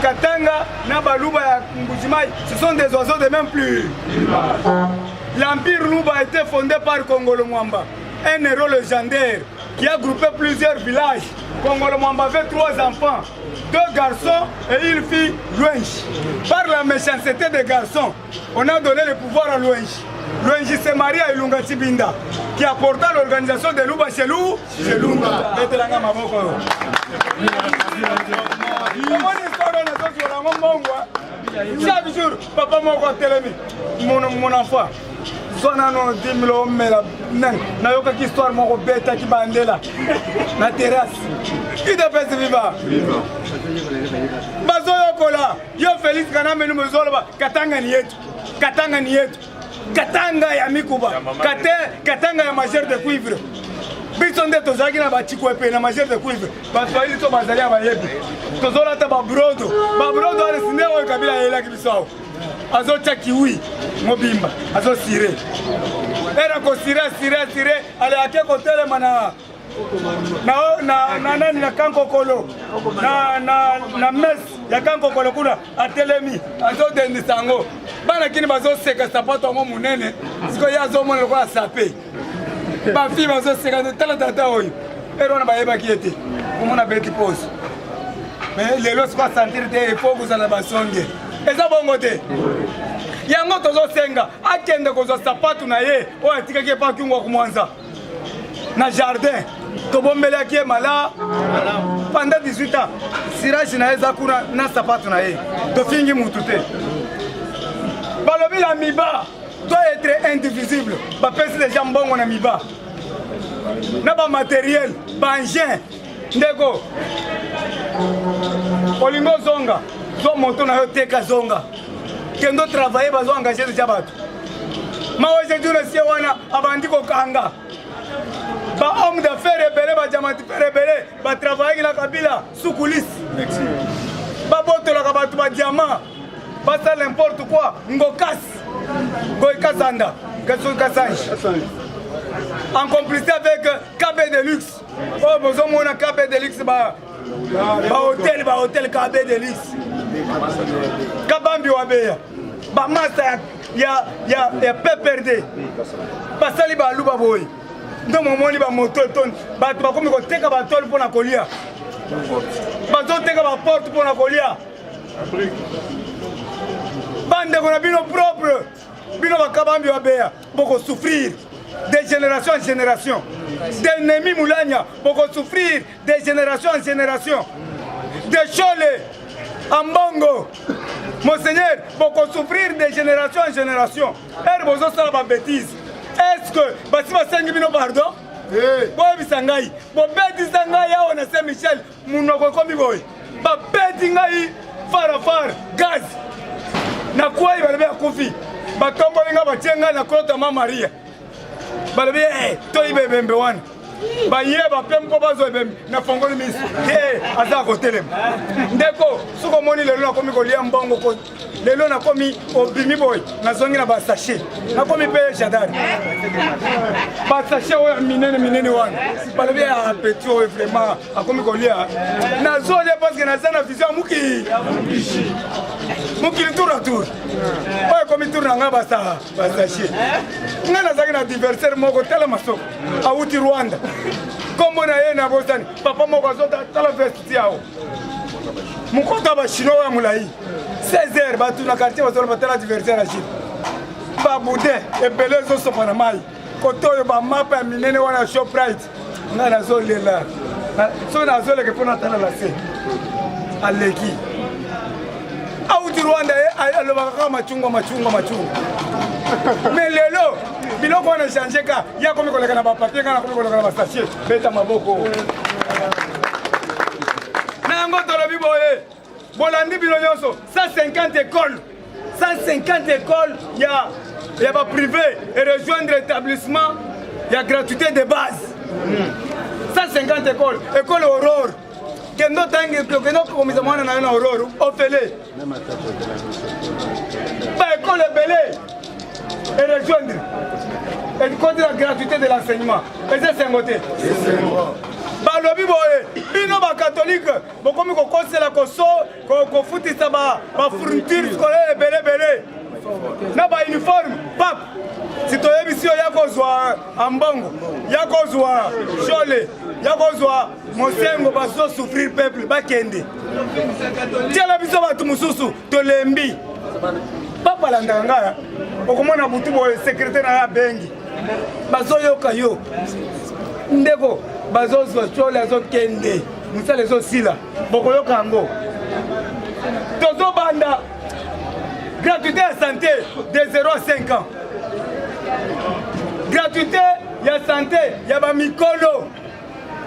Katanga na Baluba ya Mbujimayi, ce sont des oiseaux de même plus. L'empire Luba a été fondé par Kongolo Mwamba, un héros légendaire qui a groupé plusieurs villages. Kongolo Mwamba avait trois enfants, deux garçons et une fille, Luenji. Par la méchanceté des garçons, on a donné le pouvoir à Luenji. Luenji s'est marié à Ilunga Chibinda, qui apporta l'organisation de Luba chez Lou, chez Lumba. Betelanga maboko. Omoni histoire oyo nazozwela yango mbongo chaque jour papa moko atelemi mon, mon enfant zwa nano 10 000 omela nani nayokaki histoire moko obetaki bandela na terrasse udps viva bazoyokola yo félix kanambe mozoloba katanga ni yetu katanga ni yetu katanga ya mikuba kate katanga ya majeur de cuivre biso nde tozalaki na bachikwepe na majeur de cuivre baswahili to bazali ya bayebi tozolata babrodo babrodo wana sinde oyo kabila ayelaki biso awa azotya kiwi mobimba azosire era kosire asire asire ale ake kotelema na na, na, na nani na kankokolo na, na, na mes ya kankokolo kuna atelemi azodendisa yango bana kini bazoseka sapato yango monene sikoyo ye azomona lokola sape bafille bazoseka tala tata oyo ere wana bayebaki ye te komona beti pose mais lelo sikoyo asantire te efo kozala basonge eza bongo te yango tozosenga akende kozwa sapatu na ye oyo atikaki epa kyungu akumwanza na jardin tobombelaki ye mala pendant 18 ans sirage na ye eza kuna na sapatu na ye tofingi mutu te balobi la miba doit être indivisible bapesi deja mbongo na miba na bamateriel baengin ndeko olingi ozonga zwa moto na yo teka zonga kende otravaille bazo engage deja bato mawejedure sie wana abandi kokanga bahomme d'affaires ebele badiamantifere ebele batravaillaki na kabila sukulisi babotolaka bato badiamant basala n'importe quoi ngokasi goy kasanda kasange en complicité avec KB de luxe oyo bozomona KB de luxe ba bahotel bahotel KB de luxe kabambi wabeya bamasta ya, ya, ya, ya PPRD basali baluba boye nde momoni bamoto etondi bato bakomi koteka batole mpo na kolia bazoteka baporte mpo na kolia bandeko na bino propre bino bakabambi babeya bokosouffrir de génération en génération d'ennemi mulanya bokosouffrir de génération en génération de chole ambongo monseigneur bokosouffrir de génération en génération ere bozosala babétise est ce que basi basengi bino pardon boyebisa ngai bobetisa ngai awa na saint michel munoko ekomi boye babeti ngai farafar gaz nakwei balobi akufi batomboli ngai batie ngai na kolota ma maria balobi hey, eh, toyiba ebembe wana baye bape mpo bazwa ebembe nafongoli miso te aza kotelema ndeko soki omoni lelo nakomi kolia mbongo lelo nakomi obimi boye nazongi na basashe nakomi mpe jadari basashe oyo minene minene wana balobi ya ah, petit oyo vraiment akomi kolia nazolia parce que naza na vision ya mokili mokili tour à tour oyo ekomi tour na ngai basa basashe ngai nazalaki na adversaire moko tala masoko awuti rwanda nkombo na ye nabosani papa moko azotala veste ti awo mokoto ya bachinois oyo ya molai 16 heures bato na quartier bazoloba tala adversaire ya chine baboudin ebele ezosopa na mai kote oyo bamapa ya minene wana ya shoprite ngai nazolela soki nazoleka mpo natala na se aleki auti rwanda ye alobaka kaka machungwa machungwa machungwa me lelo biloko wana echange ka ye akomi koleka na bapapier ngai nakomi koleka na basasie beta maboko na yango tolobi boye bolandi bino nyonso 150 école 150 école ya ya baprivé et rejoindre établissement ya gratuité de base 150 école école aurore kende otangi kende okomisa mwana na yo na aurore ofele baekole ebele e rejoindre ekoti la gratuité de l'enseignement eza esengo te. Balobi boye, bino ba catholique bokomi kokosela koso kofutisa ba ba fourniture scolaire ebele ebele na ba uniforme pape si toyebisi yo ya kozwa ambongo ya kozwa jole ya kozwa mosengo bazo souffrir peuple bakende tiela biso bato mosusu tolembi papa alandaka ngai okomona butu boye secrétaire na ye abengi bazoyoka yo ndeko bazozwa cole azokende mosala ezosila bokoyoka yango tozobanda gratuité ya santé de 0 à 5 ans gratuité ya santé ya bamikolo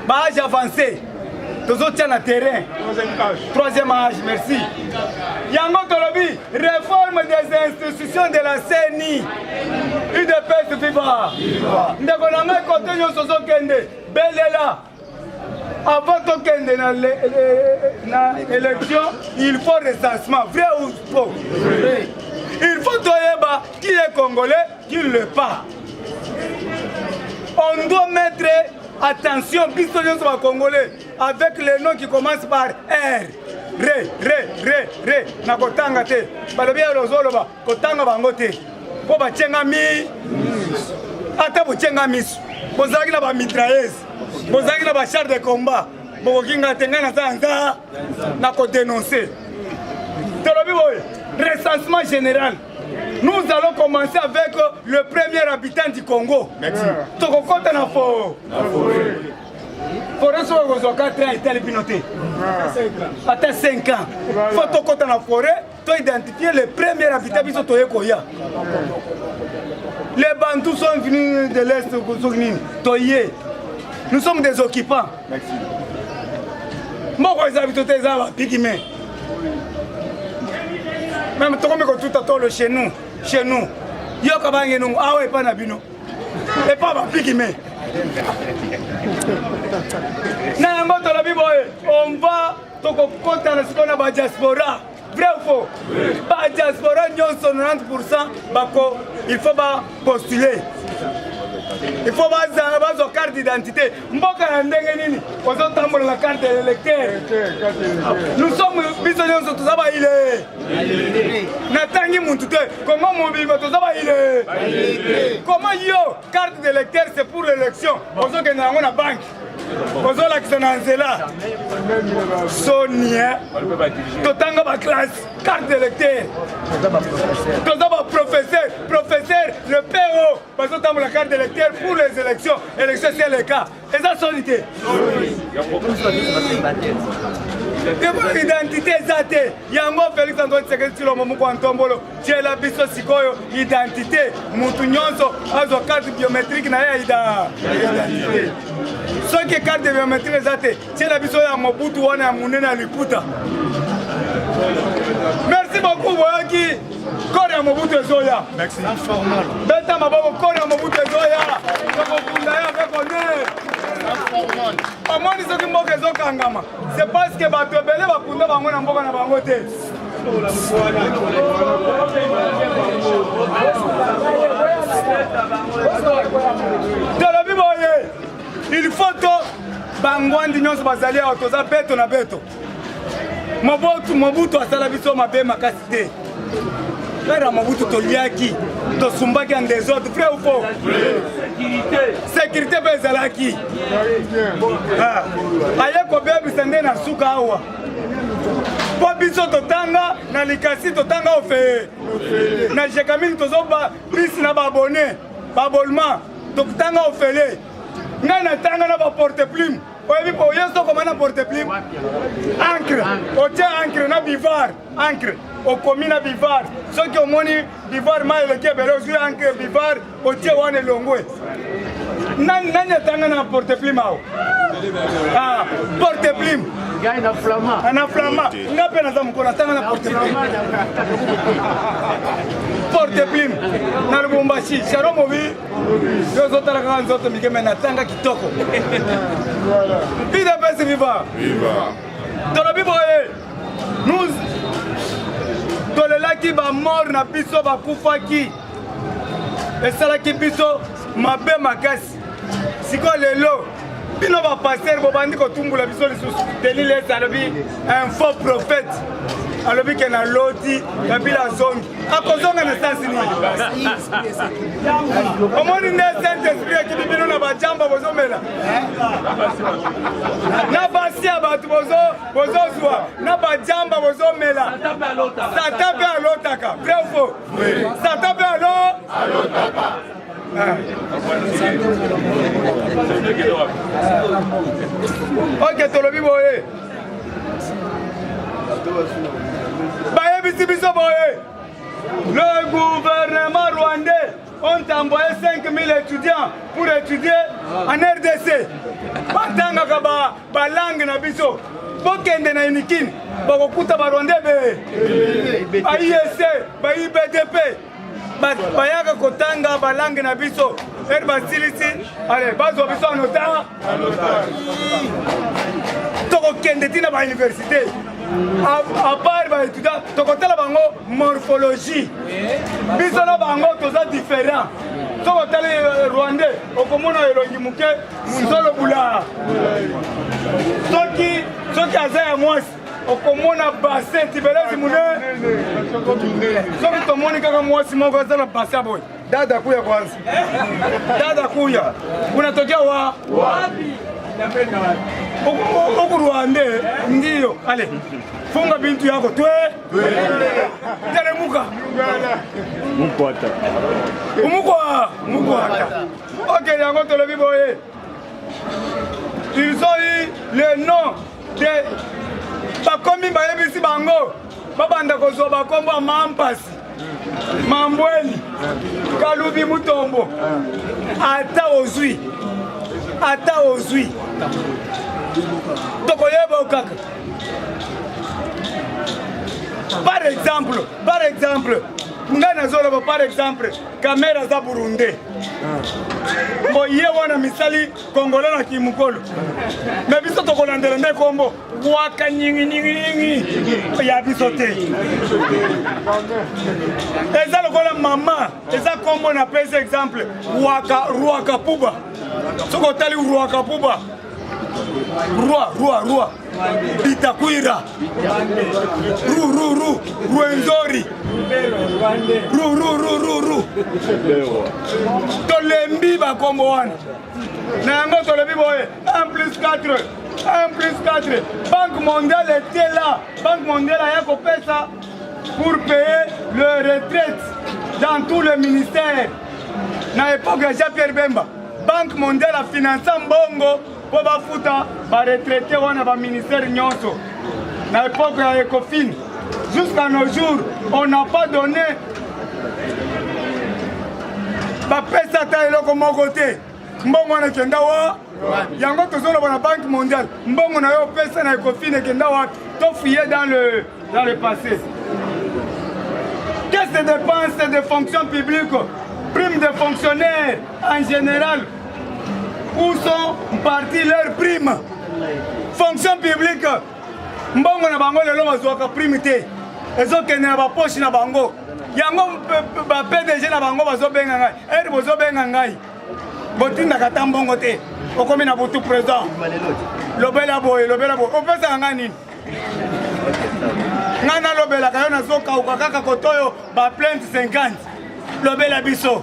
baage avancé tozotia na terrain troisième âge merci yango tolobi réforme des institutions de la ceni udps viva ndeko na ngai kote nyonso ozokende belela avant tokende na, le, na élection il faut recensement vrai ou faux il faut toyeba qui est congolais qui ne l'est pas on doit mettre attention biso nyonso bacongolais avec le nom qui commence par r re re re re nakotanga te balobi ya ozoloba kotanga bango te mpo batyenga mi ata botyenga miso bozalaki na bamitrailleuse bozalaki na bachar de combat bokoki nga te ngai naza nza nakodenonce tolobi boye recensement général Nous allons commencer avec le premier habitant du Congo. Tokokota na fo. Forêt soki okozwa 4 ans etali bino te. Ata 5 ans. Faut tokota na forêt, to identifier le premier habitant biso toye koya. Les Bantous sont venus de l'Est, soki nini, toye. Nous sommes des occupants. Moko eza biso te eza ba pygmées. Même tokomi kotuta tolo chez nous, chez nous. Yoka bange nungu awa epa na bino. Epa ba pygmées. Na yango tolobi boye, on va tokokota na sikoyo na ba diaspora. Vrai ou faux? Ba diaspora nyonso 90% bako il faut ba postuler. Il faut bazala bazwa carte d'identité. Mboka ya ndenge nini ozotambola na carte d'électeur? Nous sommes biso nyonso toza ba ile. Natangi muntu te. Congo mobimba toza ba ile. Comment yo carte d'électeur c'est pour l'élection ozokende yango na banque ozolakisa na nzela soni totanga baklasse carte d'électeur toza baprofesseur professeur le po bazotambola carte d'électeur pour les élections élection esi eleka eza soni te identité eza te yango félix antoine tshisekedi tshilombo mokwa ntombolo tiela biso sikoyo identité mutu nyonso azwa carte biométrique na ye ya identité soki carte biométrique eza te tiela biso ya mobutu wana ya monene ya liputa merci beaucoup boyoki kore ya mobutu ezoya beta maboko kore ya mobutu ezoya tokokunda ye avec honneur omoni soki mboka ezokangama c'est parce que bato ebele bakunda bango na mboka na bango te tolobi boye il faut to bangwandi nyonso bazali awa toza beto na beto mobutu mobutu asala biso mabe makasi te père ya mobutu toliaki tosumbaki en desordre vrai ou faux sécurité mpe ezalaki ah. aye kobebisa nde na suka awa mpo biso totanga na likasi totanga ofe na jekamini tozoba bisi na baabone baabonnement totanga ofele ngai natanga na baporte plume oyebi po yo sokoma na porte plume encre otie encre na bivar encre okomi na bivar soki omoni bivar mai eleki ebele ozwi encre bivar otie wana elongwe nani nani atanga na porte plume awa ah, porte plume ngai na flama ah, na flama nga mpe naza mokolo atanga na porte plume porte plume na lubumbashi sharon mobi yo ozotala kaka nzoto mike me natanga kitoko udps viva tolobi boye nous tolelaki bamort na biso bakufaki esalaki biso mabe makasi sikoyo lelo Bino ba pasteur bobandi kotumbula biso lisusu. Denis Lessie alobi un faux prophète. Alobi ke na loti Kabila azongi. Akozonga na sasi nini? Omoni nde Saint Esprit akimi bino na bajamba bozomela. Na basi ya bato bozozwa na bajamba bozomela. Satan mpe alotaka. Vrai ou faux? Satan mpe alotaka. Ok, tolobi boye. Bayebisi biso boye. Le gouvernement rwandais ont envoyé 5000 étudiants pour étudier en RDC. Batangaka ba, ba langue na biso. Bokende na Unikin, bakokuta ba rwandais be. Ba ISC, ba IBDP. Bayaka kotanga balangue na biso ere basilisi ale bazwa biso en otage tokokende ntina bauniversité à part baétudiant tokotala bango morphologie biso na bango toza différent soki otali euh, rwandais okomona elongi moke munzolo bula soki soki aza ya mwasi okomona bassin tibelezi munene soki tomoni kaka mwasi moko aza na bassin boye dada kuya kwanza dada kuya unatokea wa huku rwande ndiyo ale funga bintu yako twe teremuka mukwata umukwa mukwata ok yango tolobi boye ils ont eu le nom de bakomi bayebisi bango babanda kozwa bakombo ya mampasi mambweli kalubi mutombo ata ozwi ata ozwi tokoyeba kaka par exemple par exemple ngai nazoloba par exemple kamera aza burundais bo ye wana misali congolais na kimukolo me biso tokolandela nde kombo waka nyinginyinginyingi ya biso te eza lokola mama eza kombo na pesa exemple waka rwaka puba soki otali rwaka puba roi roi roi Bitakwira, ru ru ru, Rwenzori, ru ru ru ru ru. Tolembi bakombo wana. Na yango tolobi boye 1 plus 4 1 plus 4 Banque mondiale était là. Banque mondiale aya kopesa pour payer le retraite dans tout le ministère. Na époque ya Jean-Pierre Bemba, Banque mondiale a financé mbongo mpo bafuta ba retraite wana ba ministère nyonso na époque ya Ecofin jusqu'à nos jours on n'a pas donné bapesa ata eloko moko te mbongo wana ekenda wa yango tozoloba na banque mondiale mbongo na yo opesa na ecofin ekenda wapi tofouille dans le, dans le passé caisse de dépenses de fonction publique prime de fonctionnaire en général Où sont partis leurs primes? Fonction publique, mbongo na bango lelo bazwaka prime te, ezokende na bapoche na bango. Yango ba PDG na bango bazobenga ngai, ere bozobenga ngai, botindaka ata mbongo te, okomi na butu président, lobela boye, lobela boye, opesaka ngai nini? Ngai nalobelaka yo, nazokauka kaka kotoyo ba plainte 50 lobela biso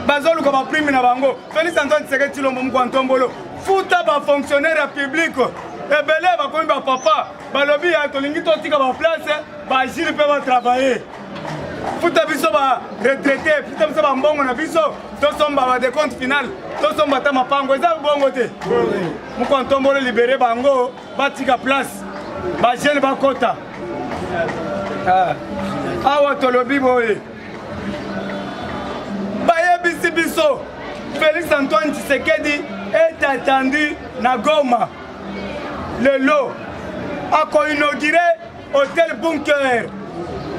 bazoluka baprime na bango. Félix Antoine Tshisekedi Tshilombo mukwa ntombolo, futa bafonctionnaire ya public ebele bakomi bapapa, balobi ya tolingi totika baplace bagile mpe batravaille. Futa biso ba retraité, futa biso bambongo na biso, tosomba ba decompte final, tosomba ata mapango. Eza bongo te? Mukwa ntombolo, libere bango, batika place bajeune bakota. Awa tolobi boye, bayebisi biso Félix Antoine Tshisekedi est attendu na Goma lelo, akoinaugure hôtel Bunker,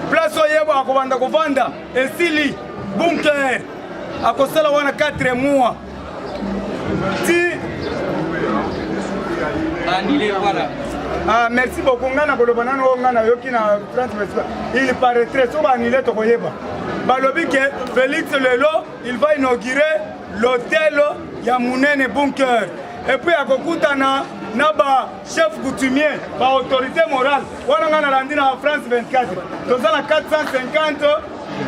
place oyo akobanda kovanda esili Bunker, akosala wana 4 mois ti. Ah, merci beaucoup. Ngai nakoloba nano oyo ngai nayoki na France, il paraîtrait so baanile tokoyeba. Balobi ke Félix lelo il va inaugurer l'hôtel ya monene Bunker. Et puis akokutana na ba chef coutumier, ba autorité morale. Wana nga nalandi na France 24. Toza na 450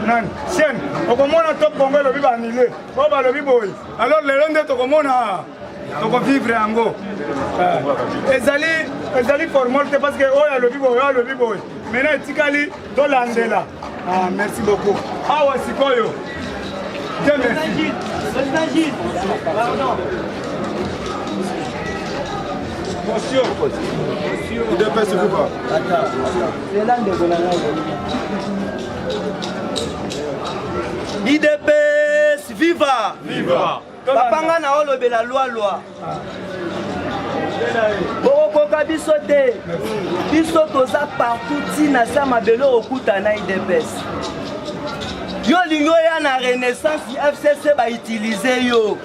nani chaîne. Okomona Top Congo elobi ba annulé. Oyo balobi boye. Alors lelo nde tokomona tokovivre yango. Ezali ezali formol te parce que oyo alobi boye, oyo alobi boye. Maintenant etikali tolandela. Ah, merci beaucoup. Awa sikoyo. Dieu merci. Président Gilles, pardon. Monsieur. UDPS viva. C'est là ndeko na ngai. UDPS viva. Viva. Papa nga na olobela loi loi. Bokokoka biso te. Biso toza partout tina sa mabele okuta na UDPS. Yo olingi oya na Renaissance FCC ba utiliser yo.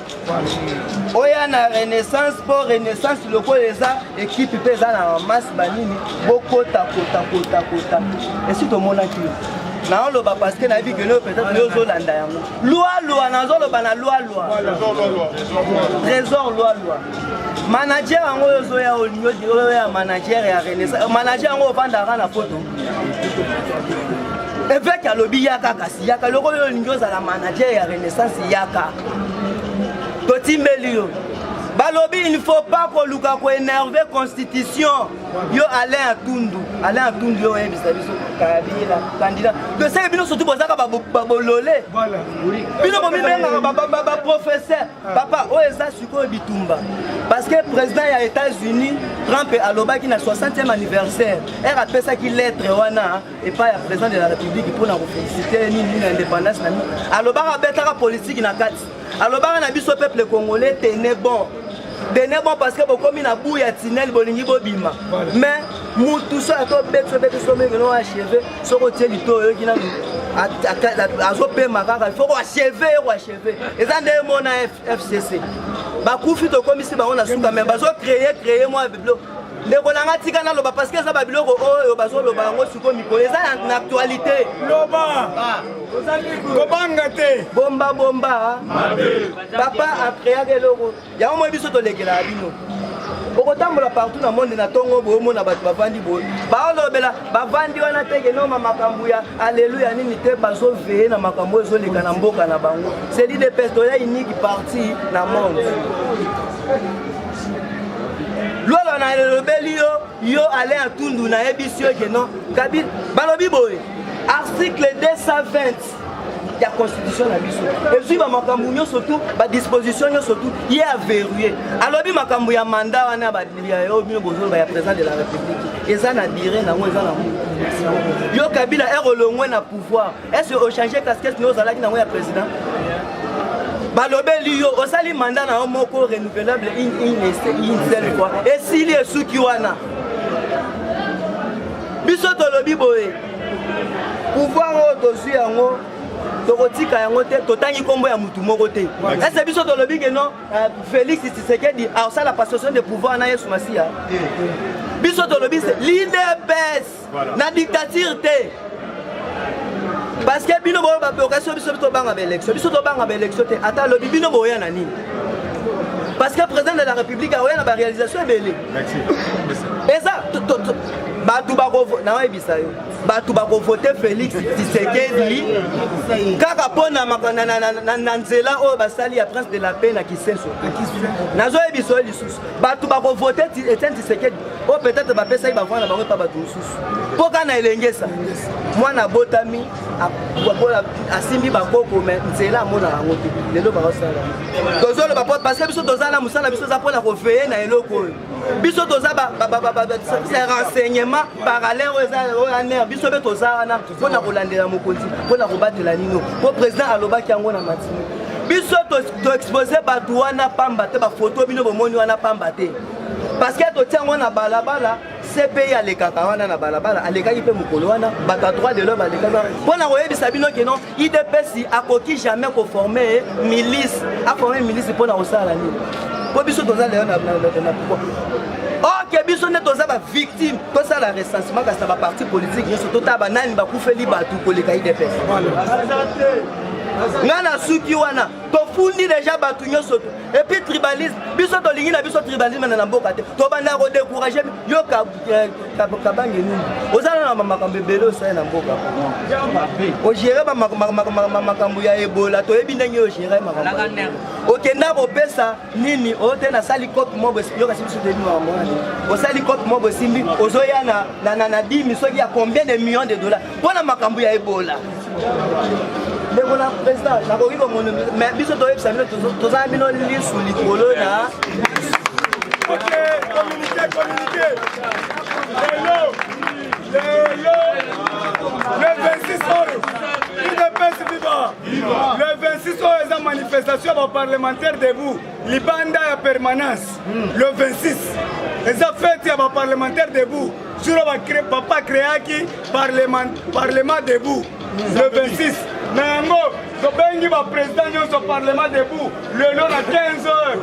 Oya na Renaissance po Renaissance lokola eza ekipe mpe eza na masse banini bokota kota kota kota. Esi tomonaki yo. Naoloba parce que nayebi que peut-être yo ozolanda yango. Loi loi nazoloba na loi loi. Trésor loi loi. Manager yango oyo ozoya olingi oya manager ya Renaissance. Manager yango ovandaka na poto. Évêque alobi yaka kasi yaka loko oyo olingi ozala manager ya Renaissance yaka. Totimbeli yo. Balobi il ne faut pas koluka ko énerver constitution. Yo Alain Atundu, Alain Atundu yo oyebisa biso Kabila candidat. Toseke bino surtout bozaka ba bolole. Bino bomibengaka ba professeur. Papa oyo eza sikoyo bitumba. Parce que président ya États-Unis Trump alobaki na 60e anniversaire, er apesaki lettre wana epai ya président de la République mpona koféliciter nini nini indépendance na nini. Alobaka abetaka politique na kati. Alobaka na biso peuple congolais tenez bon. Tenez bon parce que bokomi na bout ya tunnel bolingi bobima. Mais mutu so ato beto beto so meme no achever soko tie lito oyoki nanu azopema kaka il faut ko achever ko achever. Eza nde mona FCC. Bakufi tokomisi bango na suka mais bazo créer créer moi biloko. Ndeko na nga tika naloba parce que eza ba biloko oyo bazoloba yango sikoyo mikolo eza na actualité. Loba. Kobanga te. Bomba bomba. Papa a créé eloko. Yango moi biso tolekelaka bino. Okotambola partout na monde na tongo boye omona bato bavandi boye. Baolobela bavandi wana te ke noma makambo ya alleluya nini te bazoveye na makambo oyo ezoleka na mboka na bango. C'est l'UDPS toya unique parti na monde. Lolo na elobeli yo yo Alain Atundu nayebisi yo ke non Kabila balobi boye article 220 ya constitution na biso ezwi ba makambo nyonso tu ba disposition nyonso tu ye a verrouillé alobi makambo ya mandat wana ba ya yo bino bozoloba ya président de la république eza na durée nango eza na mutu yo Kabila ere olongwe na pouvoir est-ce que ochange casquette no ozalaki nango ya président balobeli yo osali mandat na yo moko renouvelable une seule fois esili esuki wana biso tolobi boye pouvoir oyo tozwi yango tokotika yango te totangi nkombo ya mutu moko te ese biso tolobi ke non Félix Tshisekedi asala passation de pouvoir na Yesu Masiya biso tolobi se l'UDPS na dictature te parce que bino boyo baboka biso tobanga ba élection biso tobanga ba élection te ata lobi bino boya na nini parce que président de la république aoya na ba réalisation ebele eza bato bako naoyebisa yo bato bakovote Félix Tshisekedi kaka mpo na nzela oyo basali ya Prince de la Paix na Kisenso nazoyebisa yo lisusu bato bakovote Etienne Tshisekedi oyo peut-être bapesaki bavoi na bango epa bato mosusu mpo kaka na elengesa mwana abotami asimbi bakoko me nzela amonaka yango te lelo bakosala tozoloba parce que biso toza na mosala biso eza mpona koveye na eloko oyo biso toza renseignement parallèle oyo eza oyo aner biso mpe toza wana mpona kolandela mokonzi mpona kobatela nino mpo président alobaki yango na matini biso toexpose bato wana pamba te bafoto bino bomoni wana pamba te parce que totia yango na balabala CPI alekaka wana na balabala alekaki mpe mokolo wana bato ya droit de l'homme alekaki wana mpona koyebisa bino ke non UDPS akoki jamais koforme milice aforme milice mpona kosala nini mpo biso toza lelo na pouvoir ok biso nde toza bavictime tosala recensement kasi na baparti politique nyonso totala banani bakufeli bato koleka UDPS. Ngai nasuki wana, tofundi deja bato nyonso to. Et puis tribalisme, biso tolingi na biso tribalisme na mboka te. Tobanda ko décourager yo eh, kabange nini? Oza na makambo ebele osali na mboka. Ogere makambo ya Ebola, toyebi ndenge ogere makambo. Okenda kopesa nini oyo te nasali cope moko yo kasi biso toyebi makambo wana osali cope moko esimbi ozoya na, na, na, na dimi soki ya combien de millions de dollars mpo na makambo ya ebola ndeko na président nakoki komono mais biso toyebisa bino toza na bino lisu likolo na Ok, communiqué, communiqué. Lelo, lelo, le 26 oyo, UDPS viva. Le 26 oyo eza manifestation ya baparlementaire debout libanda ya permanence. Le 26 eza fete ya baparlementaire debout jour oyo papa créaki parlement, parlement debout le 26 na yango tobengi baprésident nyonso parlement debout lelo na 15 heures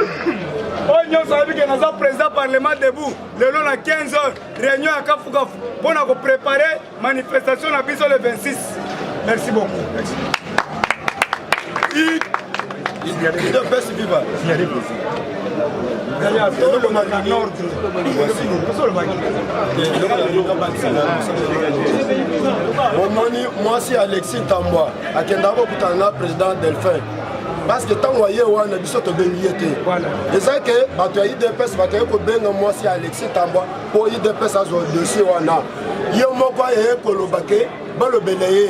oyo nyonso ayebi ke naza président parlement debout lelo na 15 heures réunion ya kafukafu mpo na koprépare manifestation na biso le 26. Merci beaucoup. Merci. UDPS viva. Bomoni mwasi Alexis Ntambwa akendaka kokutana na président Delphin parce que ntango aye wana biso tobengi ye te, eza ke bato ya UDPS bakei kobenga mwasi ya Alexis Ntambwa mpo UDPS azwa dossier wana. Ye moko aye koloba ke balobela ye,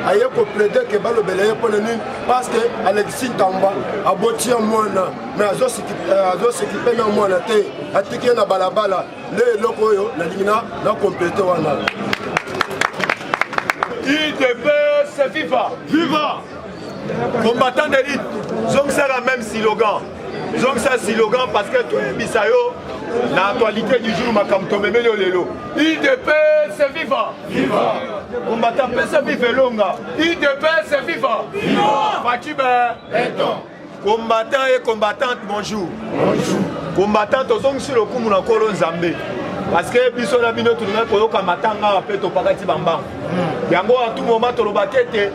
aye koplaide ke balobela ye mpona nini? Parce que Alexis Ntambwa aboti ya mwana, mais azosekipe na mwana te, atiki ye na balabala. Nde eloko oyo nalingi na complete wana. UDPS viva! Viva! Combattant d'élite, zongisa même slogan. Zongisa slogan parce que toyebisa yo na actualité du jour makambo tomemeli yo lelo. UDPS viva! Viva! Combattant pesa vive elonga. UDPS viva! Viva! Fatshi Beton. Combattant et combattante, bonjour. Bonjour. Combattant, tozongisi lokumu na Nkolo Nzambe. Parce que biso na bino tolingaki koyoka matanga awa mpe topakati bambangu. Yango à tout moment tolobaki ete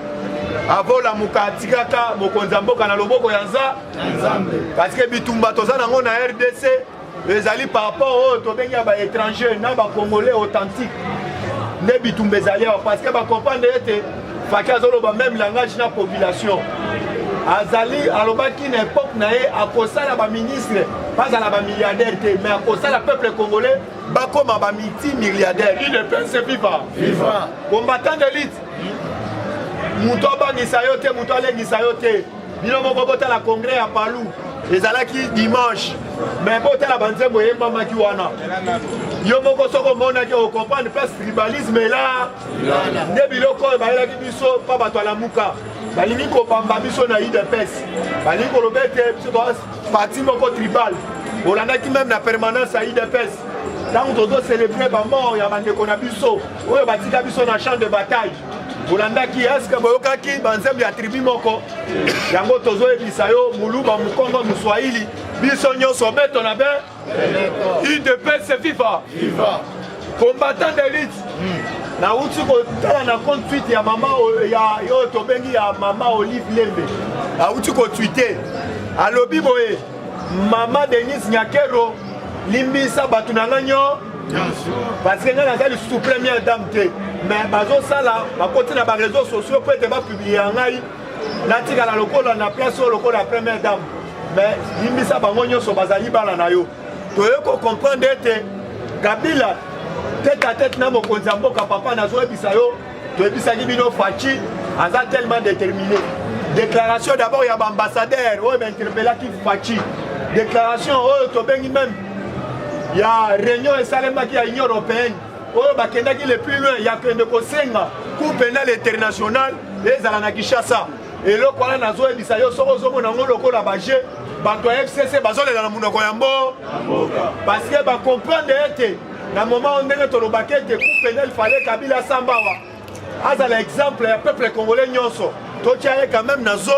avolamuka atikaka mokonzi ya mboka na loboko ya Nzambe. Parce que bitumba toza nango na RDC ezali par rapport oyo tobengi ya baétranger na bacongolais authentique nde bitumba ezali awa, parce que bacomprendre ete Fatshi azoloba même langage na population. Azali alobaki na époque na ye akosala baministre bazala bamilliardaire te, mais akosala peuple congolais bakoma bamultimilliardaire. UDPS viva! Viva! Combattant d'élite, moto abangisa yo te, moto alengisa yo te. Bino moko botala congrès ya Palu ezalaki dimanche, mais botala banzembo eyembamaki wana. Yo moko soki omonaki okomprendre place tribalisme ela nde biloko oyo bayelaki biso mpa bato alamuka balingi kobamba biso na UDPS, balingi koloba ete biso toza parti moko tribal. Olandaki meme na permanence ya UDPS ntango tozocelebre bamort ya bandeko na biso oyo batika biso na champ de bataille, bolandaki eske boyokaki banzembo ya tribu moko? Yango tozoyebisa yo, moluba, mokongo, moswahili, biso nyonso beto na be. UDPS viva! Viva! Combattant d'élite, nauti kotala na compte tweet ya mama ya oyo tobengi ya mama Olive Lembe, auti kotwite, alobi boye: mama Denise Nyakero, limbisa bato na ngai nyo, parce que ngai naza lisusu première dame te, mais bazosala bakoti na bareseau sociaux po ete bapublie ya ngai natikala lokola na place oyo lokola première dame, mais limbisa bango nyonso bazali bana na yo. Toye kocomprendre ete Kabila tête à tête na mokonzi ya mboka. Papa, nazoyebisa yo, toyebisaki bino, Fatshi aza tellement déterminé. Déclaration d'abord ya baambassadeur oyo bainterpelaki Fatshi, déclaration oyo tobengi même ya réunion esalemaki ya Union européenne oyo bakendaki le plus loin ya kende kosenga Cour pénale internationale ezala na Kinshasa. Eloko wana nazoyebisa yo, soki ozomona yango lokola baje, bato ya FCC bazolela na monoko ya mbo, parce que bacomprendre ete na moment oyo ndenge tolobaki ete Cour pénale, fallait Kabila asamba awa, azala exemple ya peuple congolais nyonso. Totia ye quand même na zo,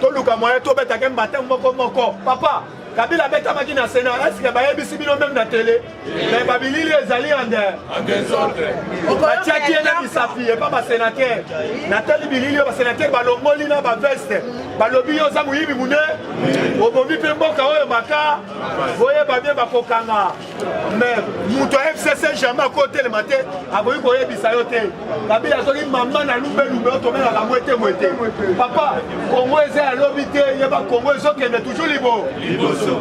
toluka moyen tobetake mbata moko moko, papa. Kabila abetamaki na Sénat, est-ce que bayebisi bino meme na tele? Mais babilili ezali en désordre. Batiaki ye na misapi epa ba sénateur. Natali bilili oyo ba sénateur balongoli na ba veste. Balobi yo oza moyibi mune, obomi mpe mboka oyo maka. Boyeba bien bakokanga. Mais moto ya FCC jamais akotelema te, akoki koyebisa yo te. Kabila soki mama na lumbe lumbe oyo tobengaka mwete mwete. Papa, Congo eza ya lobi te, yeba Congo ezokende toujours libo.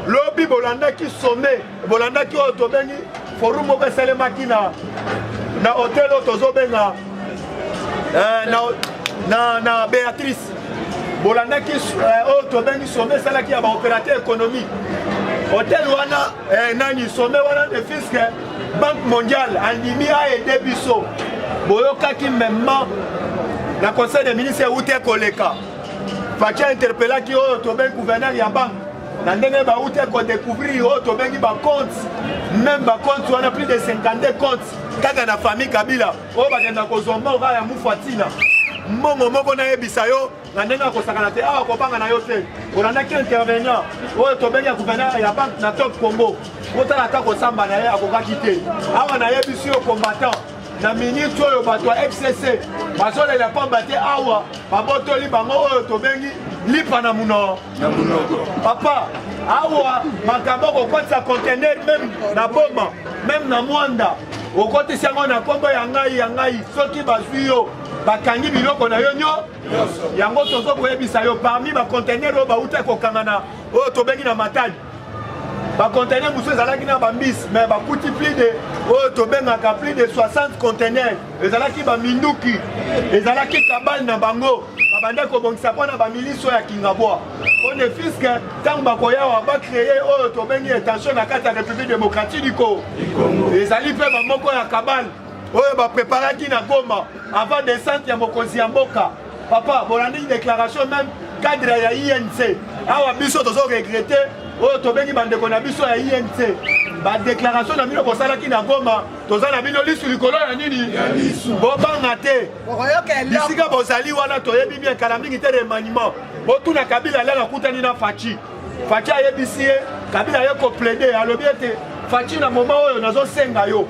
Lobi bolandaki sommet, bolandaki oyo tobengi forum moko esalemaki na na hotel oyo tozobenga eh, na, na, na Beatrice. Bolandaki eh, oyo tobengi sommet esalaki ya baopérateur économique. Hotel wana eh, nani sommet wana de fisc Banque mondiale andimi aide biso. Boyokaki memement na conseil des ministres euti koleka. Fatshi interpellaki oyo tobengi gouverneur ya banque na ndenge bauti kodécouvrir oyo tobengi bacompte, même bacompte wana plus de 52 comptes kaka na famille Kabila oyo bakenda kozwa mbongo ya mufatina mbongo moko nayebisa yo na ndenge akosakana te awa kobanga na yo te. Olandaki intervenant oyo tobengi ya gouverneur ya banque na Top Congo, kotala ata kosamba na ye akokaki te. Awa nayebisi yo combattant, na minute oyo bato ya FCC bazolela pamba te, awa babotoli bango oyo tobengi lipa na munoko. Papa, awa makambo okokotisa conteneur meme na Boma, meme na Mwanda, okotisi yango na nkombo ya ngai ya ngai, soki bazwi yo bakangi biloko na yo nyo yango. Tozo koyebisa yo parmi bacontener oyo bauta kokanga na oyo tobengi na Matadi, bacontener mosusu ezalaki na bambisi, mais bakuti plus de oyo tobengaka plus de 60 contener ezalaki baminduki, ezalaki kabale na bango babandaki kobongisa mpo na bamilisi oyo ya Kingabwa, mpo ne fiske ntango bakoyawa bacreye oyo tobengi tension na kati ya République démocratique du Congo. Ezali mpe bamoko ya kabale oyo bapreparaki na Goma avant descente ya mokonzi ya mboka. Papa, bolandi déclaration même cadre ya INC. Awa biso tozo regretter oyo tobengi bandeko na biso ya INC, badéclaration na bino bosalaki na Goma, toza na bino lisu likolo ya nini, bobanga te, bisika bozali wana toyebi bien. Kala mingi te remaniement. Botuna Kabila lelo akutani na Fatshi, Fatshi ayebisi ye, Kabila aye koplaider, alobi ete Fatshi, na moment oyo nazosenga yo,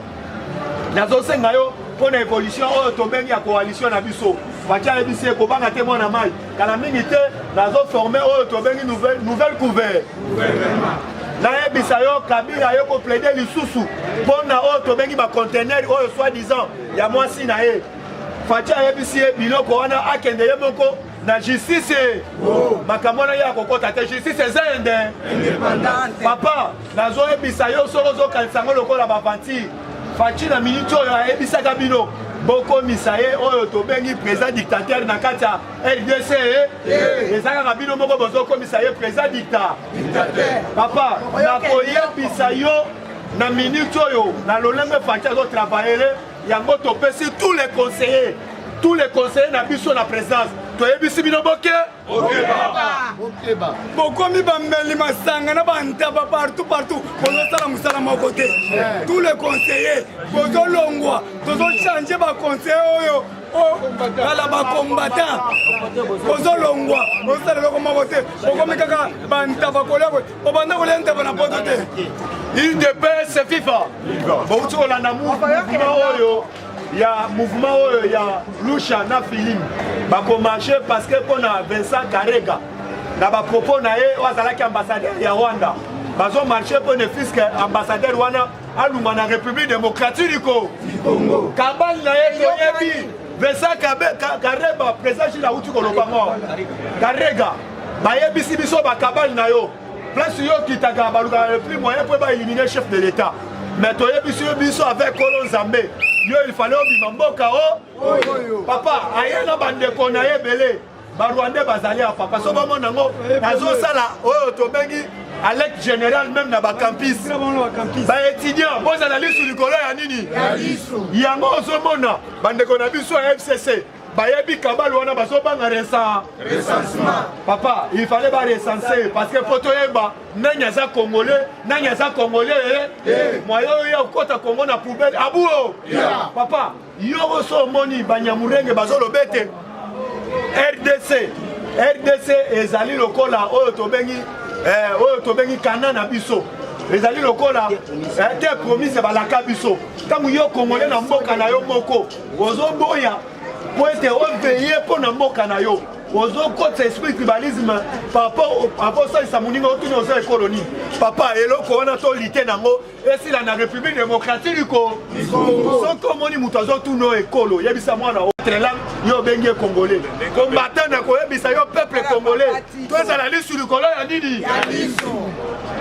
nazosenga yo mpo na évolution oyo tobengi ya coalition na biso. Fatshi ayebisi ye, kobanga te mwana mai, kala mingi te nazoforme oyo tobengi nouvelle couvert. Nayebisa yo, Kabila aye koplaider lisusu mpo na oyo tobengi bacontener oyo soi-disant ya mwasi na ye. Fatshi ayebisi ye biloko wana akende ye moko na justice, makambo wana ye akokɔta te, justice eza inde. Papa, nazoyebisa yo, soki ozokanisa yango lokola baventure, Fatshi na minute oyo ayebisaka bino bokomisa ye oyo tobengi président dictateur na kati ya RDC, eza kaka bino moko bozokomisa ye président dictateur. Papa, nakoyebisa yo na minute oyo, na lolenge Fatshi azotravailler yango, topesi tous les conseillers, tous les conseillers na biso na présidence, toyebisi bino boke. Bokomi bameli masanga na bantaba partout partout, bozosala mosala moko te. Tous les conseillers bozolongwa, tozochange baconseiller oyo kala bacombattant, bozolongwa, bozosala eloko moko te, bokomi kaka bantaba kolia, obanda kolia ntaba na poto te. UDPS FIFA, bouti kolanda mouvement oyo ya mouvement oyo ya Lusha na Filim, bakomarche parce que mpona Vincent Karega na bapropos na ye oyo azalaki ambassadeur ya Rwanda, bazomarche mpo ne fiske ambassadeur wana alungwa na République démocratique du Congo. Kabali na ye toyebi, Vincent Kareba, président Gilles auti koloba ngo, Karega, bayebisi biso bakabali na yo, place yo okitaka balukaka le plus moyen mpo baéliminer chef de l'État. Mais toyebisi yo biso avec Kolo Nzambe, yo il fallait obima mboka o. Papa aye na bandeko na ye ebele barwandais bazali ya papa, so bamona yango nazosala oyo tobengi alerte général même na bacampus, baétudiant bozala lisu likolo ya nini yango. Ozomona bandeko na biso ya FCC bayebi kabale wana, bazobanga recensement. Papa, il fallait barecenser parce que po toyeba nani aza Congolais, nani aza Congolais. Moyo oyo ya kokɔta Congo na poubelle abuo. Papa, yo so omoni Banyamurenge bazoloba ete RDC, RDC ezali lokola oyo tobengi eh, oyo tobengi kana na biso ezali lokola eh, te promise balaka biso ntango yo kongole na mboka na yo moko ozoboya mpo ete oveye mpo na mboka na yo ozokotisa esprit tribalisme papa osalisa moninga otuni oza ekolo nini papa eloko wana tolite nango esila na république démocratique du congo soki omoni moto azotuna oyo ekolo yebisa mwana autre langue yo obengi ye congolais combattant na koyebisa yo peuple congolais tozala lisu likolo ya nini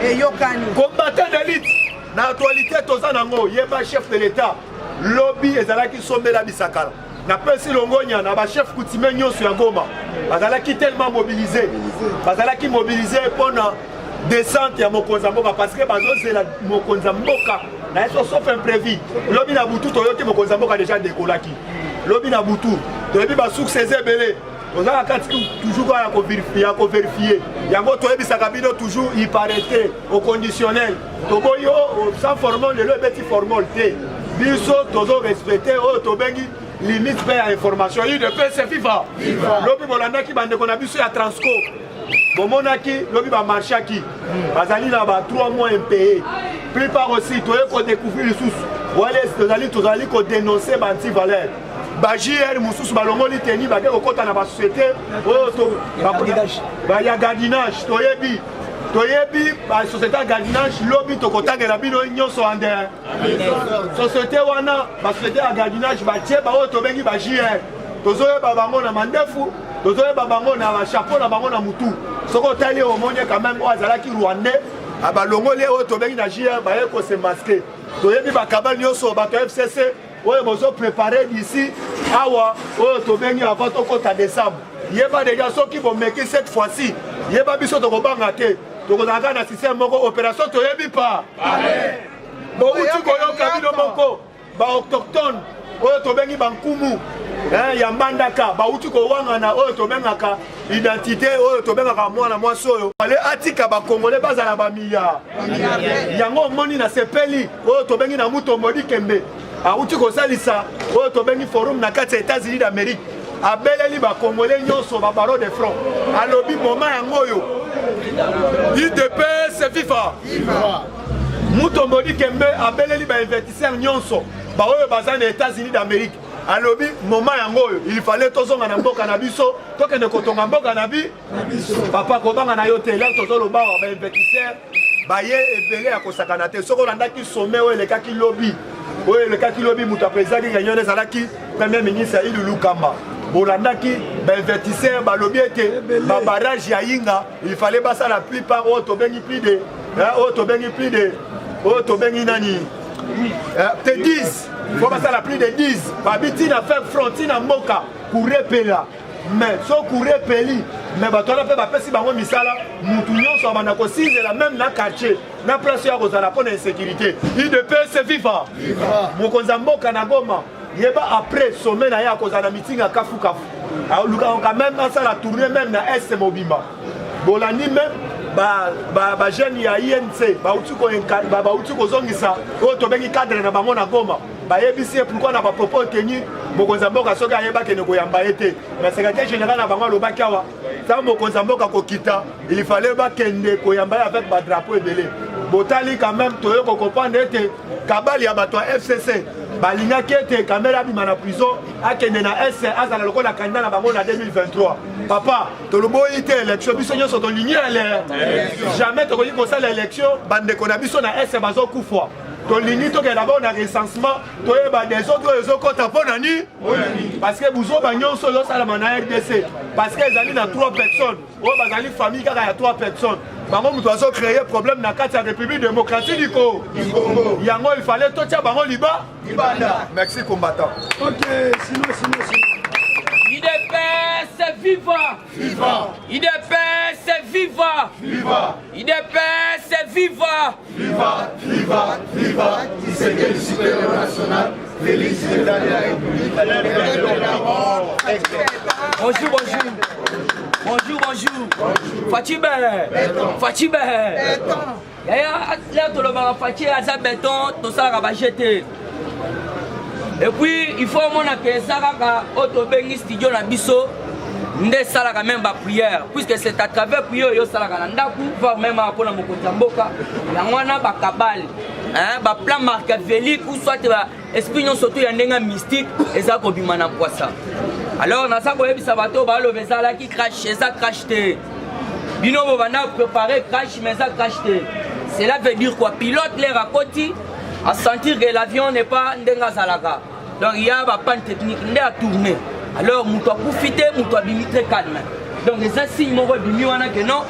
eyokani combattant d'élite na actualité toza nango yeba chef de l'état lobi ezalaki sombela bisakala napesi longonya na bachef coutumier nyonso ya goma bazalaki tellement mobilise bazalaki mobilise mpona descente ya mokonzi ya mboka parce que bazozela mokonzi ya mboka na ye so sauf imprévu lobi na butu toyoki mokonzi ya mboka deja dekolaki lobi na butu toyebi basource eza ebele toza na kati toujours kaka ya koverifie yango toyebisaka bino toujours iparete au conditionnel toboyi oh, sans formol lelo ebeti formol te biso tozo respecte oyo tobengi limite mpe ya information udps fifa lobi bolandaki bandeko na biso ya transco bomonaki lobi bamarchaki bazali na ba 3 mois impayé plupart aussi toye kodécouvrir lisusu wale tozali tozali kodénonce ba antivaleur ba jr mosusu balongoli teni bake kokɔta na basociété oyo ya gardinage toyebi toyebi basociété ya gardinage lobi tokotangela bino nyonso ande société wana basociété ya gardinage batie baoyo tobengi ba jr tozoyeba bango na mandefu tozoyeba bango na bachapeau na bango na mutu soki otali omoni quand même oyo azalaki rwandais balongoli oyo tobengi na jr baye kose maske toyebi bakabale nyonso bato ya fcc oyo bozo prépare d'ici awa oyo tobengi avant tokota décembre yeba deja soki bomeki cette fois-ci yeba biso tokobanga te tokozala kaka na système moko opération toyebi pa bowuti koyoka bino moko baautochtone oyo tobengi bankumu ya mbandaka bawuti kowangana oyo tobengaka identité oyo tobengaka mwana mwasi oyo ale atika bakongole bazala bamiya yango omoni na sepeli oyo tobengi na mutombo dikembe awuti kosalisa oyo tobengi forum na kati ya états-unis d'amérique abeleli bakongole nyonso babaro de front alobi moma yango oyo udps viva mutombo dikembe abeleli bainvestisseur nyonso baoyo baza na états-unis d'amérique alobi moma yango oyo il fallait tozonga na mboka na biso tokende kotonga mboka na bi papa kobanga na yo te lelo tozoloba awa bainvestisseur baye ebele ya kosakana te soki olandaki sommet oyo elekaki lobi oyo elekaki lobi moto aprezidaki réunion ezalaki premier ministre ya ilulu kamba bolandaki bainvestisseur balobi ete babarrage ya yinga il fallait basala plupart oyo tobengi plus de oyo tobengi plus de oyo tobengi nani te 10 fo basala plus de 10 babi ntina faire front ntina mboka kurepela mais so courrier epeli mais bato wana mpe bapesi bango misala mutu nyonso abanda kosinzela meme na quartier na place oyo akozala mpo na insécurité udps viva mokonzi ya mboka na goma yeba après sommet na ye akozala na meeting ya kafukafu alukaka quand même asala tourne meme na est mobimba bolandi meme bajeune ya inc bauti kozongisa oyo tobengi cadre na bango na goma bayebisi ye pourquoi na bapropos tenu mokonzi ya mboka soki ayeba akende koyamba ye te mais secrétaire général na bango alobaki awa ntango mokonzi ya mboka kokita il fallait bakende koyamba ye avec badrapeau ebele botali quand même toye kocomprendre ete kabali ya bato ya fcc balingaki ete kamere abima na prison akende na est azala lokola candidat na bango na 2023 papa toloboyi te élection biso nyonso tolingi ele jamais tokoki kosala élection bandeko na biso na est bazokufa tolingi tokende d'abord na recensement toyeba desordre oyo ezokɔta mpo na nini parce que buzoba nyonso ezosalama na rdc parce que ezali na 3 personnes oyo bazali famille kaka ya 3 personnes bango moto azocreye problème na kati ya république démocratique du congo yango il fallait totia bango liba merci combattant ok sinon sinon sinon UDPS viva! Viva! UDPS viva! Viva! UDPS viva! Viva, viva, viva, Tshisekedi supérieur national, Félix président de la République. Bonjour, bonjour. Bonjour, bonjour. Fatshi Be. Fatshi Be. Yaya, leo tolobaka Fatshi aza beton, tosalaka ba jete. Et puis, il faut omona ke eza kaka oyo tobengi studio na biso. nde esalaka meme baprière, puisque c'est à travers prière oyo osalaka na ndako, voire meme awa mpona mokonzi ya mboka. Yango wana bakabale, baplan machiavélique ou soit ba esprit nyonso to ya ndenge mystique eza kobima na mpwasa. Alors naza koyebisa bato oyo baloba ezalaki crash, eza crash te. Bino bobanda préparer crash, mais eza crash te. Cela veut dire quoi? Pilote l'air akoti a sentir que l'avion n'est pas ndenge azalaka, donc il y a ba panne technique nde a tourné. Alors moto akufi te, moto abimi très calme. Donc eza signe moko ebimi wana ke non,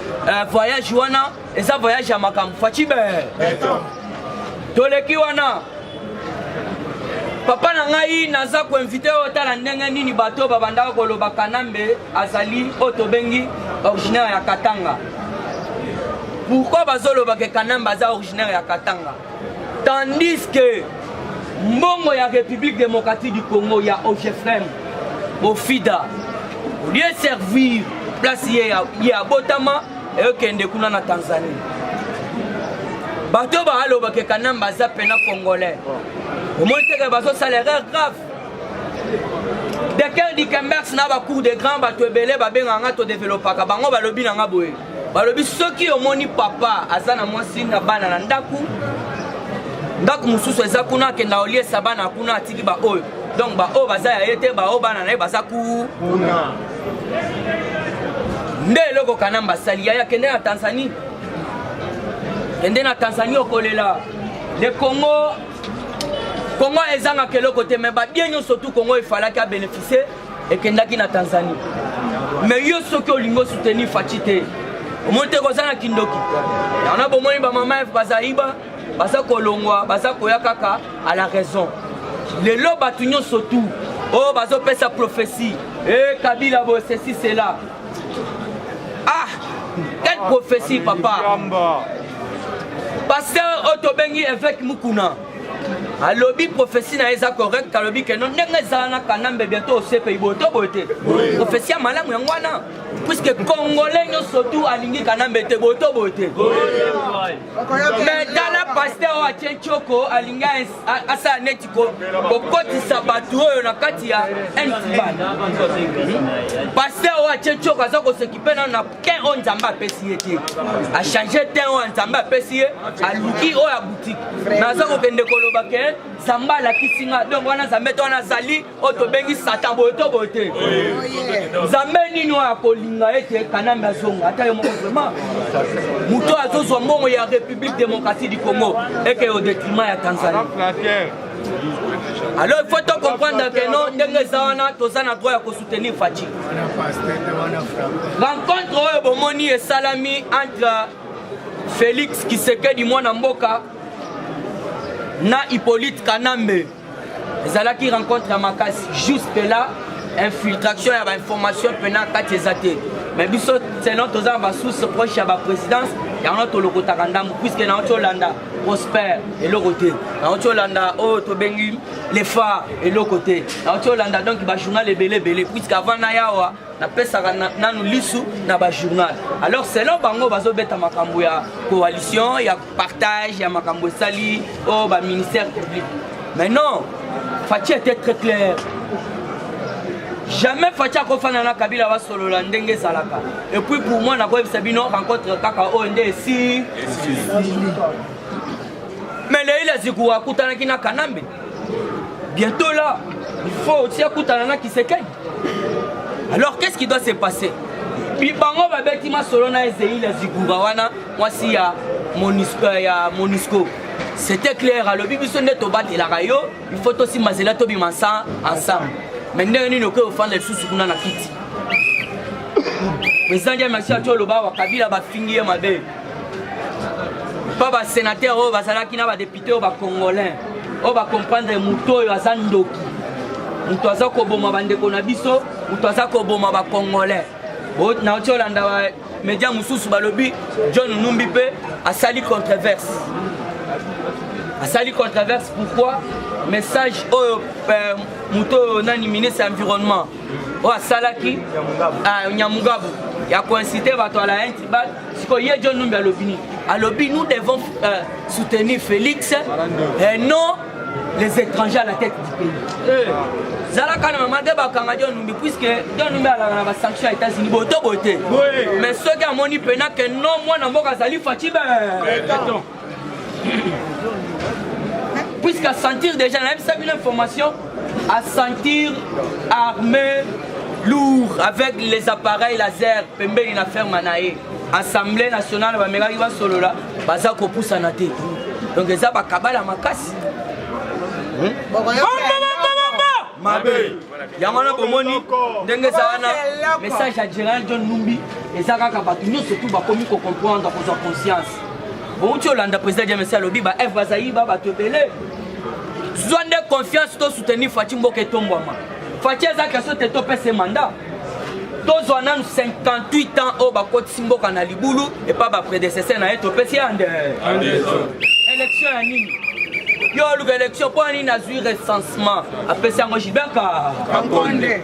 voyage wana eza voyage ya makambo. Fatshi be, toleki wana. Papa na ngai, naza koinvite oyo otala ndenge nini bato oyo babandaka koloba Kanambe azali oyo tobengi originaire ya Katanga. Pourquoi bazoloba ke Kanambe aza originaire ya Katanga, tandis que mbongo ya République démocratique du Congo, ya OGEFREM, OFIDA, au lieu servir place ye abotama, eyokende kuna na Tanzanie? Bato baalobaka Kanambe aza pena congolais, omoni teke bazosala erreur grave. Deker Dikembers na bacour de grand, bato ebele babengaka nga, todevelopaka bango, balobi na nga boye, balobi soki omoni papa aza na mwasi na bana na ndako, ndako mosusu eza kuna, akenda oliesa bana kuna, atiki baoyo, donc baoyo baza ya ye te, baoyo bana na ye baza ku nde eloko Kanamba asali. Yaya, kende na Tanzanie, kende na Tanzanie, okolela. Le Congo, Congo ezangaka eloko te, mais babien nyonso tu Congo efalaki abénéficie ekendaki na Tanzanie. Mais yo soki olingi osoutenir Fatshi te, omoni te koza na kindoki. Yango bomoni bamama F bazayiba, baza kolongwa, baza koya kaka à la raison. Lelo bato nyonso tu oyo bazopesa prophétie e Kabila boye, ceci, cela, ah, quelle prophétie, papa pasteur oyo tobengi évêque Mukuna alobi prophétie na ye eza correct. Alobi ke no, ndenge ezala na Kanambe, bientôt osepei boye to boye te. Prophétie ya malamu yango wana, puisque congolais nyonso tu alingi Kanambe te, boye to boye te. Mais tala pasteur oyo atie ntioko, alingi asala neti kokotisa bato oyo na kati ya ntibal. Pasteur oyo atie ntioko aza kosekipe nano na kin oyo Nzambe apesi ye te. Achange te oyo Nzambe apesi ye, aluki oyo ya boutique, mais aza kokende koloba ke Nzambe alakisi nga. Donc wana Nzambe te, wana azali oyo tobengi Satan, boye to boye te. Nzambe nini oyo akolinga ete Kanambe azonga? Ata yo moko vraiment, moto oyo azozwa mbongo ya République démocratique du Congo eke au détriment ya Tanzanie. Alors il faut to comprendre que non, ndenge eza wana, toza na droit ya kosoutenir Fatshi. Rencontre oyo bomoni esalami entre Félix Tshisekedi mwana mboka na Hippolyte Kanambe ezalaki rencontre ya makasi. Jusque là infiltration ya bainformation mpena kati eza te, mais biso selon toza na basource proche ya baprésidence, yango tolokotaka ndambo, puisque nango tolanda Prosper eloko te, nango tolanda oyo tobengi Le Phare eloko te, nango tolanda donc bajournal ebele ebele, puisque avant na yawa napesaka nanu lisu na bajournal. Alors selon bango bazobeta makambo ya coalition, ya partage ya makambo esali oyo baministère public. Mais non, Fatshi était très clair: jamais Fatshi akofanda na Kabila basolola ndenge ezalaka. Et puis pour moi, nakoyebisa bino, rencontre kaka oyo nde esi, mais Leila Zikoura akutanaki na Kanambe. Bientôt là, il faut aussi akutana na Tshisekedi. Alors qu'est-ce qui doit se passer? Bango babeti masolo na Ezeila Zigura wana, mwasi ya Monusco, ya Monusco. C'était clair, alobi biso nde tobatelaka yo, il faut tosimba nzela, tobima ensemble. Mais ndenge nini okoki ofanda lisusu kuna na kiti? Président Dia Merci ati oloba awa, Kabila bafingi ye mabe mpa basénateur oyo bazalaki na badéputé oyo bacongolais oyo bacomprendre moto oyo aza ndoki, moto aza koboma bandeko na biso, moto aza koboma bacongolais. Nauti olanda bamédia mosusu, balobi John Numbi mpe asali controverse. Asali controverse pourquoi? Message oyo moto oyo nani, ministre ya environnement oyo asalaki, Nyamugabu, ya koincite bato à la haine tribale. Sikoyo ye John Numbi alobi nini? Alobi nous devons soutenir Félix et non Les étrangers à la tête du pays. Eh, zalaka na mama nde bakanga John Numbi puisque John Numbi alaka na basanction ya États-Unis boye to boye te. Mais soki amoni pena ke non mwana mboka azali Fatshi beton. Puisque à sentir déjà nayebisa bino information à sentir armé lourd avec les appareils laser pembeni na ferme na ye assemblée nationale bamekaki basolola baza kopusana te donc eza bakabala makasi hmm? mabe yango wana bomoni ndenge eza wana message ya général John Numbi eza kaka bato nyonso tu bakomi kocomprendre kozwa conscience bouti olanda président James alobi ba F bazayiba bato ebele zwa nde confiance to soutenir Fatshi mboka etombwama Fatshi eza question te topesa ye mandat tozwa nanu 58 ans oyo bakotisi mboka na libulu epa baprédécesseur na ye topesi ye ande élection ya nini yo oluka élection mpo nini azwi recensement apesi yango Gilbert Kankonde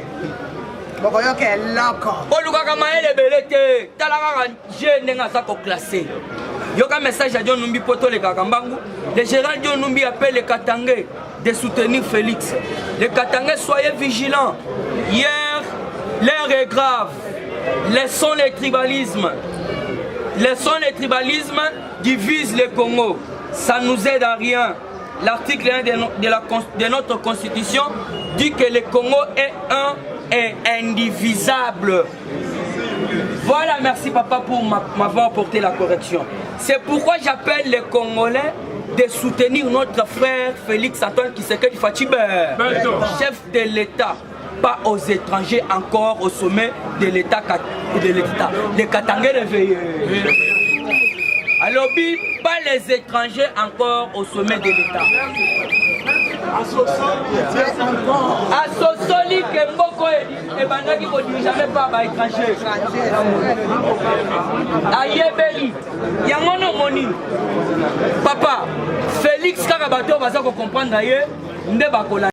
bokoyoka eloko olukaka mayele ebele te tala kaka je ndenge aza koclasse yoka message ya John Numbi mpo tolekaka mbangu le gérant John Numbi appelle le Katangais de soutenir Félix. Les Katangais, soyez vigilants. Hier, l'heure est grave. Laissons les tribalismes. Laissons les tribalismes divise le Congo. Ça nous aide à rien. L'article 1 de notre constitution dit que le Congo est un et indivisable. Voilà, merci papa pour m'avoir apporté la correction. C'est pourquoi j'appelle les Congolais de soutenir notre frère Félix Antoine Tshisekedi Fatshi chef de l'État, pas aux étrangers encore au sommet de l'État de l'État. Les Katangais réveillés. Alors, pas les étrangers encore au sommet de l'État. Asosoli ke mboko ebandaki kodirigeame pa baétranger ayebeli yango nomoni papa Félix kaka bato oyo baza kocomprendre ye nde bakola.